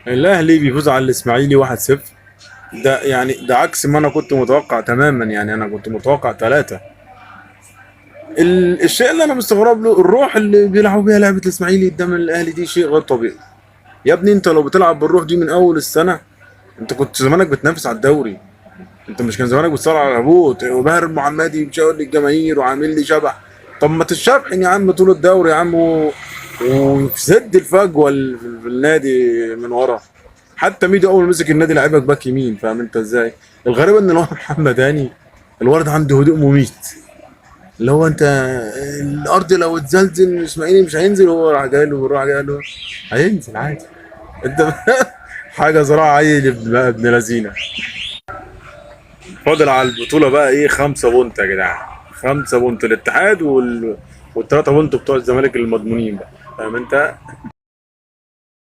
الاهلي بيفوز على الاسماعيلي 1-0. ده يعني ده عكس ما انا كنت متوقع تماما، يعني انا كنت متوقع 3. الشيء اللي انا مستغرب له الروح اللي بيلعبوا بيها لعبه الاسماعيلي قدام الاهلي، دي شيء غير طبيعي. يا ابني انت لو بتلعب بالروح دي من اول السنة انت كنت زمانك بتنافس على الدوري، انت مش كان زمانك بتصارع على الهبوط. وباهر المحمدي بيشاور للجماهير وعامل لي شبح، طب ما تتشبحن يا عم طول الدوري يا عم وسد الفجوة في النادي من ورا. حتى ميدو اول ما مسك النادي لعبك باك يمين، فاهم انت ازاي؟ الغريب ان الولد محمد هاني الولد عنده هدوء مميت، اللي هو انت الارض لو اتزلزل الاسماعيلي مش هينزل، هو راح جاي له وراح جاي له هينزل عادي. انت حاجة زراعة عيل ابن لذينه. فاضل على البطولة بقى ايه؟ 5 point يا جدعان، 5 point الاتحاد والثلاثة point بتوع الزمالك المضمونين بقى، فاهم انت؟